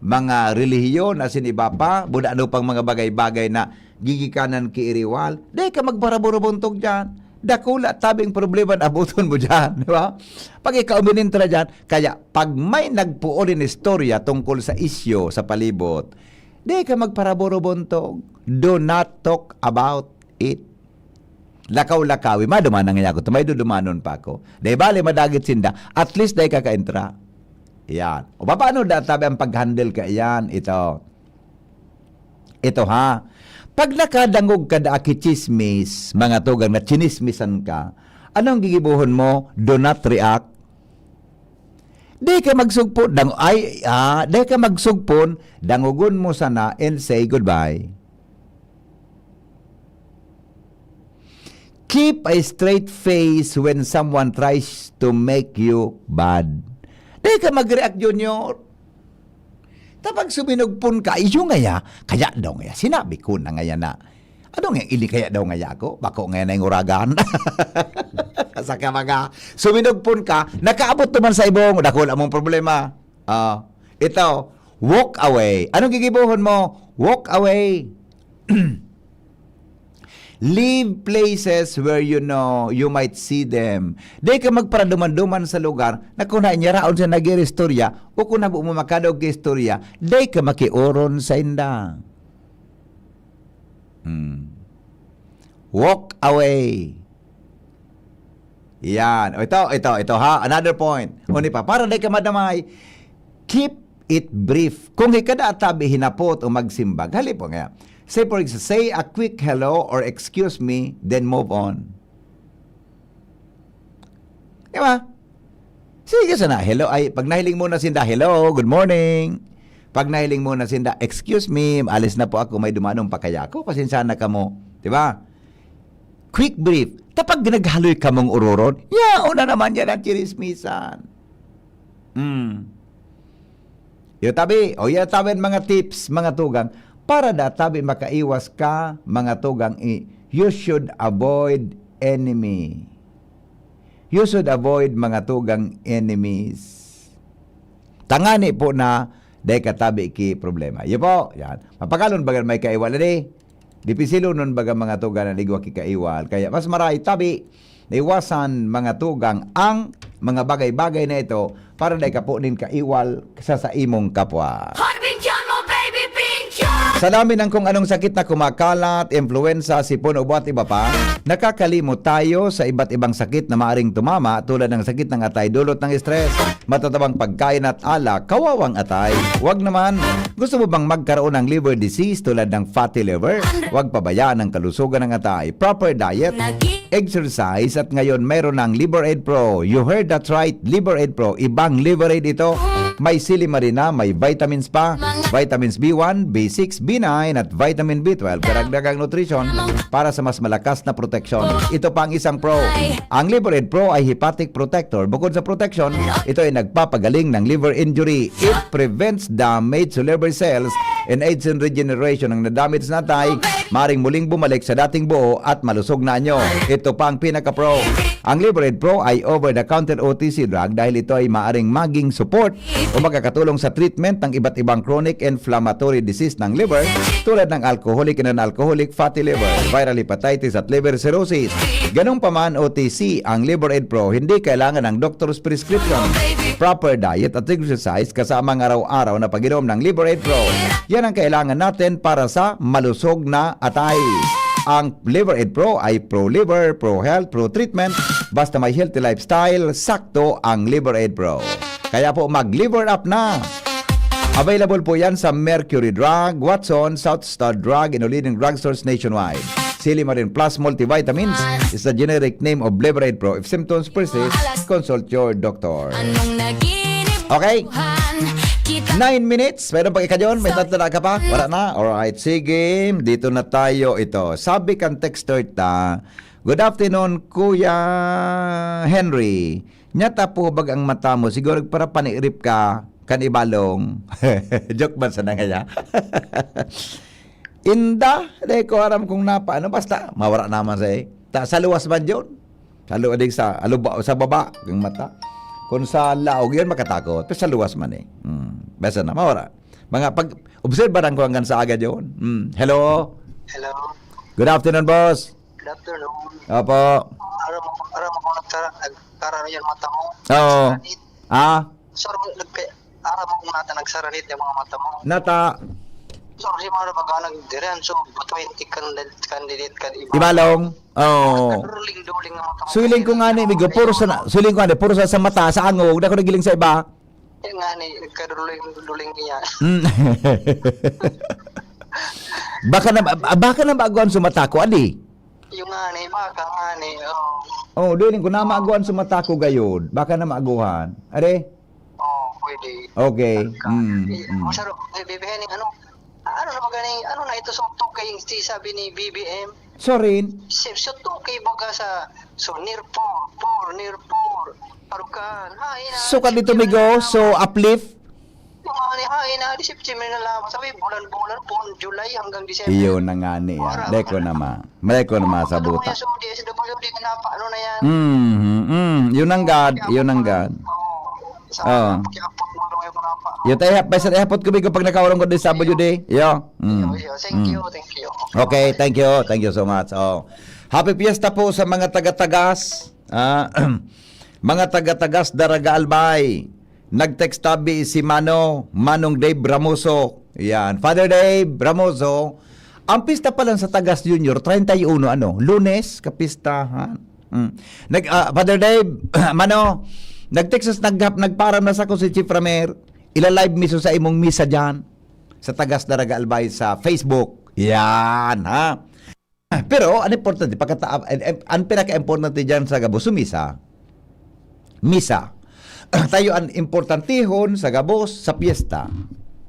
mga relihiyon, asin iba pa, buda ano pang mga bagay-bagay na gigikanan ki iriwal. Di ka magparaburubuntog dyan. Dakula tabing problema na abuton mo diyan, di ba? Pag ikaw minintra diyan, kaya pag may nagpuon nin istorya tungkol sa isyu sa palibot, di ka magparaborubontog. Do not talk about it. Lakaw-lakawi, maduman na ngaya ako, may dudumanon pa ako. Dai bale, madagit sinda, at least dai ka kaentra. Yan. O paano da tabi ang pag-handle ka yan? Ito. Ito ha. Pag nakadangog ka da aki chismis, mga tugang na chinismisan ka, anong gigibohon mo? Do not react. Di ka magsugpon, dang ay, ah, di ka magsugpon, dangogon mo sana and say goodbye. Keep a straight face when someone tries to make you bad. Di ka mag-react, Junior. Tapag suminugpon ka, iyo ngaya, kaya daw ngaya, sinabi ko na ngaya na. Ano nga, ili kaya daw ngaya ako? Bako ngaya na yung uragan. Sa ka mga, suminugpon ka, nakaabot naman sa ibong, dakul among problema. Ah, ito, walk away. Anong gigibohon mo? Walk away. Leave places where you know you might see them. Di ka magparaduman-duman sa lugar na kung naanyaraon sa nag-iistorya o kung nabo mo makadog istorya, di ka makioron sa inda. Hmm. Walk away. Yan. O ito, ito, ito ha. Another point. Uni pa, para di ka madamay, keep it brief. Kung hikada tabi hinapot o magsimbag, halip po nga. Say for example, say a quick hello or excuse me, then move on. Di ba? Sige sana, hello. Ay, pag nahiling mo na sinda, "Hello, good morning." Pag nahiling mo na sinda, "Excuse me, alis na po ako, may dumanong pa kaya ako. Pasensya na kamo." Di ba? Quick brief. Tapag naghaloy ka mong uroron, yaon na naman yan ang chirismisan. Hmm. Yo tabi, o ya tabi ang mga tips, mga tugang, para da tabi makaiwas ka, mga tugang, i-, you should avoid enemy. You should avoid mga tugang enemies. Tangani po na dai ka tabi ki problema. Iyo po, yan. Mapakalon baga may kaiwal na di. Dipisilonon baga mga tugang na igwa ki kaiwal. Kaya mas maray tabi, naiwasan mga tugang ang mga bagay-bagay na ito para dai ka po nin kaiwal sa, sa imong kapwa. Hoy, bigyan mo, baby, picture! Sa dami ng kung anong sakit na kumakalat, impluensa, sipon, ubo at iba pa, nakakalimot tayo sa iba't ibang sakit na maaring tumama tulad ng sakit ng atay dulot ng stress, matatabang pagkain at alak, kawawang atay. Wag naman, gusto mo bang magkaroon ng liver disease tulad ng fatty liver? Wag pabayaan ang kalusugan ng atay. Proper diet, exercise, at ngayon mayroon ng Liver Aid Pro. You heard that right, Liver Aid Pro. Ibang Liver Aid ito. May silimarina, may vitamins pa. Vitamins B one, B six, B nine, at vitamin B twelve. Karagdagang nutrition para sa mas malakas na proteksyon. Ito pa ang isang pro. Ang Liver Aid Pro ay hepatic protector. Bukod sa protection, ito ay nagpapagaling ng liver injury. It prevents damage to liver cells and aids in regeneration. Ang nadamage na atay, maring muling bumalik sa dating buo at malusog na anyo. Ito pa ang pinaka-pro. Ang Liver Aid Pro ay over-the-counter O T C drug dahil ito ay maaring maging support o makakatulong sa treatment ng iba't ibang chronic inflammatory disease ng liver tulad ng alcoholic and non-alcoholic fatty liver, viral hepatitis at liver cirrhosis. Ganun pa man, O T C ang Liver Aid Pro, hindi kailangan ng doctor's prescription. Proper diet at exercise kasama ang araw-araw na pag-inom ng Liver Aid Pro. Yan ang kailangan natin para sa malusog na atay. Ang Liver Aid Pro ay pro-liver, pro-health, pro-treatment. Basta may healthy lifestyle, sakto ang Liver Aid Pro. Kaya po, mag-Liver Up na! Available po yan sa Mercury Drug, Watson, South Star Drug, and leading drugstores nationwide. Silimarin Plus Multivitamins is the generic name of Liver Aid Pro. If symptoms persist, consult your doctor. Anong naginip Okay. Kita Nine minutes. Meron pang ikayon? May Sorry. Tatanda ka pa? Wala na? Alright. Sige. Dito na tayo ito. Sabi kan texter ta, "Good afternoon, Kuya Henry. Nyata po bag ang mata mo? Siguro para panirip ka kan ibalong." Joke man sana ngaya. Inda, di ko aram kung napa, ano, basta, mawara naman sa, eh. Ta, sa luwas man yun. Sa lu-, di sa, aluba, sa baba, yung mata. Kung sa laog yun, makatakot. Pero sa luwas man, eh. Hmm. Basta na, mawara. Mga pag, obserbaran ko hanggang sa agad yun. Hmm. Hello? Hello. Good afternoon, boss. Afternoon. Opo. Aram mo, aram mo kung nagkara-, nagkararo yan mata mo. Oo. Saranit. Ah, Sir, nagka-, aram mo kung nata nagsaranit yung mga mata mo. nata. Sir, si mga baga nagdiran, so, twenty candidate, candidate ka, di ba? Ibalong. Oo. Duling-duling ang mata mo. Suling ko nga ni, migo, puro sa, suling ko nga ni, puro sa, sa mata, sa angog, na ako nagiling sa iba. Yan nga ni, nagkaduling-duling niya. Mm. Baka na, ah, baka na maagoan sa mata ko, adi. Yung nga ni, baka nga ni, oh. Oh, duling ko na maagoan sa mata ko gayod. Baka na maaguhan. Are? Oh, pwede. Okay. Ka. Mm, Eh, mm. Masaro, eh, bibihin ng ano, ano na ba ganing, ano na ito, so, two K yung sabi ni B B M? Sorry. Si, so, two K baga sa, so, near four, four, near four, Parukan, hain na. So, kadito migo, so uplift. Yung mga ni, hain na, di September na lang. Sabi, bulan-bulan, po, July hanggang December. Iyo na nga ni, ah. Deko na ma. Deko na ma sa Ano buta. Yung D S W D na pa, ano na yan? Mm, mm. Yun ang God, yun ang God. Oo. Sa Oo. Pakiapot mo, ano yung mga pa. Yun tayo, basta ihapot ko migo pag nakaurong ko din sa W D. Yo. Mm. Yo, yo, thank you, thank you. Okay, thank you. Thank you so much. Oh. Happy Fiesta po sa mga taga-tagas. Ah, mga taga-tagas, Daraga Albay. Nag-text tabi si Mano, Manong Dave Ramoso. Yan. Father Dave Ramoso, ang pista pa lang sa Tagas Junior, treinta y uno, ano, Lunes, kapistahan. Mm. Nag, ah, Father Dave, Mano, nag-text us, nag, nagparam na sa ko si Chief Ramer, ila-live miso sa imong misa dyan, sa Tagas Daraga Albay sa Facebook. Yan, ha? Pero, ang importante, pagkata-, ang, ang, ang pinaka-importante dyan sa gabos, misa. Misa. Tayo ang importantehon sa gabos, sa piyesta.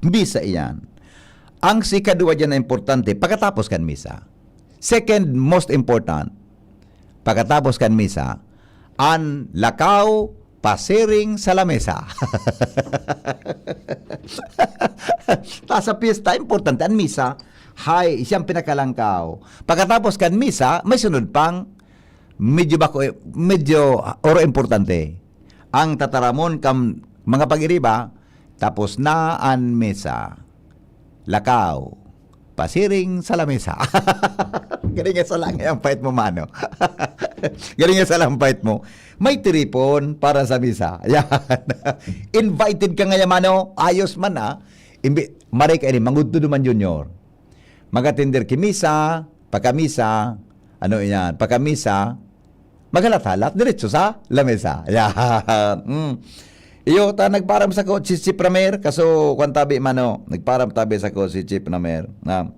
Misa iyan. Ang sikadwa dyan na importante, pagkatapos kan misa. Second most important, pagkatapos kan misa, an lakaw pasiring sa lamesa. Ta sa piyesta, importante an misa. Hay, siyang pinakalangkaw. Pagkatapos kan misa, may sunod pang medyo bako, medyo oro importante. Ang tataramon kan mga pag-iriba, tapos na an misa. Lakaw. Pasiring sa lamesa. Galing nga sa lang ang fight mo, Mano. Galing nga sa lang fight mo. May tiripon para sa misa. Yan. Invited ka ngayon, Mano. Ayos man, ah. Imbi-, maray ka ini, mangudto duman, Junior. Magatinder ki misa, pagkamisa, ano yan, pagkamisa, maghalat-halat, diretso sa lamesa. Yan. Mm. Iyo, ta nagparam sa ko, si Chief Ramer, kaso, kwan tabi, Mano, nagparam tabi sa ko si Chief Ramer, na,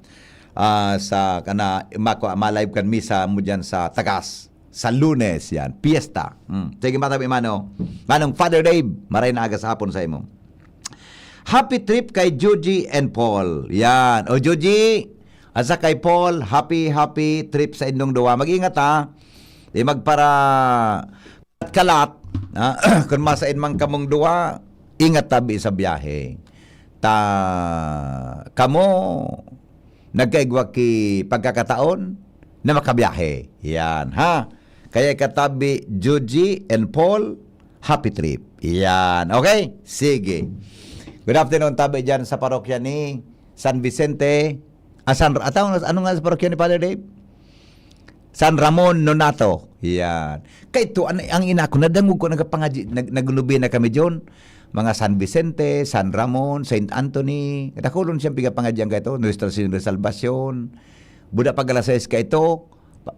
ah, sa, kana, makwa, ma-live kan misa mo dyan sa Tagas, sa Lunes, yan, piyesta. Mm. Sige, matabi, Mano. Manong Father Dave, maray na aga sa hapon sa imo. Happy trip kay Juji and Paul. Yan. O, Juji, asa kay Paul, happy, happy trip sa indong duwa. Mag-ingat, ha. Di magpara kalat, ha? Kung masain man kamong duwa, ingat tabi sa biyahe. Ta, kamo, nagkaigwa ki pagkakataon na makabiyahe. Yan, ha? Kaya katabi, Juji and Paul, happy trip. Yan, okay? Sige. Good afternoon, tabi dyan sa parokya ni San Vicente. Ah, San, ataw, ano nga sa parokya ni Father Dave? San Ramon Nonato. Yan. Kay ito, an, ang ina ko, nadangog ko, nagapangadji, nag, naglubina kami diyon. Mga San Vicente, San Ramon, Saint Anthony. Dakulon siyang pigapangadyan ka ito. Nuestra Señora de Salvacion. Buda pag alas sais ka ito.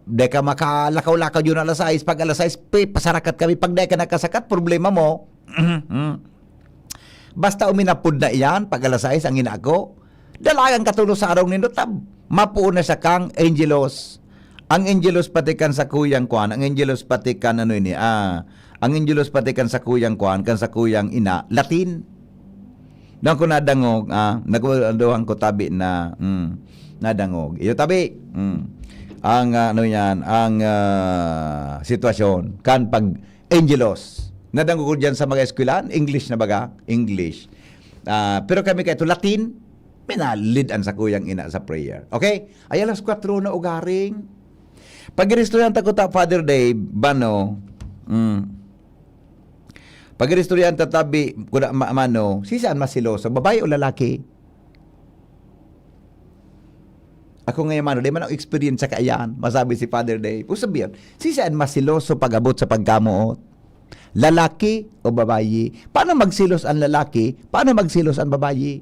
Di ka makalakaw-lakaw diyon alas sais. Pag alas sais, pe, pasarakat kami. Pag di ka nakasakat, problema mo. Basta uminapod na iyan, pag alas sais, ang ina ko, dalagan ka tulos sa arong nindo, tab, mapuon na siya kang Angelos. Ang Angelos pati kan sa kuyang kwan, ang Angelos pati kan ano ini, ah, ang Angelos pati kan sa kuyang kwan, kan sa kuyang ina, Latin. Doon ko nadangog, ah, nagwaduhan ko tabi na, mm, nadangog. Iyo tabi, mm, ang, ah, ano yan, ang, ah, sitwasyon, kan pag Angelos. Nadangog ko dyan sa mga eskwelahan, English na baga? English. Ah, pero kami kaito Latin, minalid an sakuyang ina sa prayer. Okay? Ay, alas kwatro na ugaring. Pag-iristoryan ta ko ta, Father Dave, Bano, mm. Pag-iristoryan ta tabi, kuda, ma, Mano, si saan mas seloso, babae o lalaki? Ako ngayon, mano, di man ang experience sa kaiyan, masabi si Father Dave. Kung sabihin, si saan masiloso pag-abot sa pagkamoot? Lalaki o babayi? Paano magselos ang lalaki? Paano magselos ang babayi?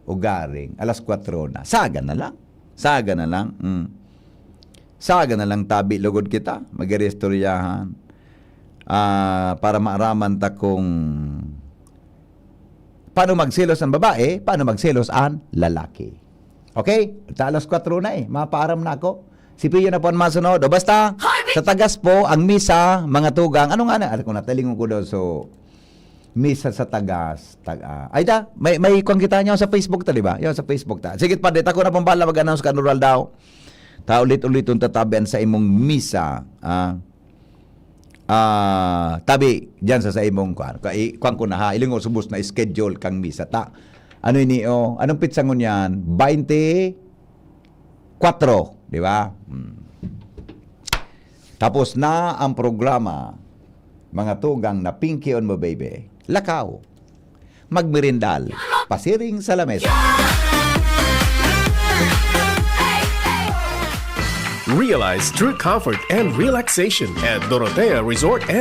Ugaring, alas kwatro na. Saga na lang. Saga na lang. Mm. Saga na lang tabi lugod kita. Mag-iristoryahan. Ah, para maaraman ta kung paano magselos ang babae, paano magselos ang lalaki. Okay? Sa alas kwatro na eh. Mapaaram na ako. Si Pio na po ang masunod. O basta, sa tagas po, ang misa, mga tugang. Ano nga na? Ano ko na, talingon ko daw. So, misa sa tagas. Tag, ah. Ay ta, may, may kwan kita nyo sa Facebook ta, di ba? Yun, sa Facebook ta. Sige, Padre, tako na pong bala mag-announce ka, Noral daw. Ta ulit-ulit yung tatabihan sa imong misa. Ah, ah, tabi, dyan sa, sa imong kwan. Ka-, i-, kwan ko na ha, ilingo subos na schedule kang misa ta. Ano ini, oh? Anong pitsa ngunyan? Baynte kwatro, di ba? Hmm. Tapos na ang programa, mga tugang na pinkion mo, baby. Lakaw. Magmerindal. Pasiring sa lamesa. Realize true comfort and relaxation at Dorotea Resort and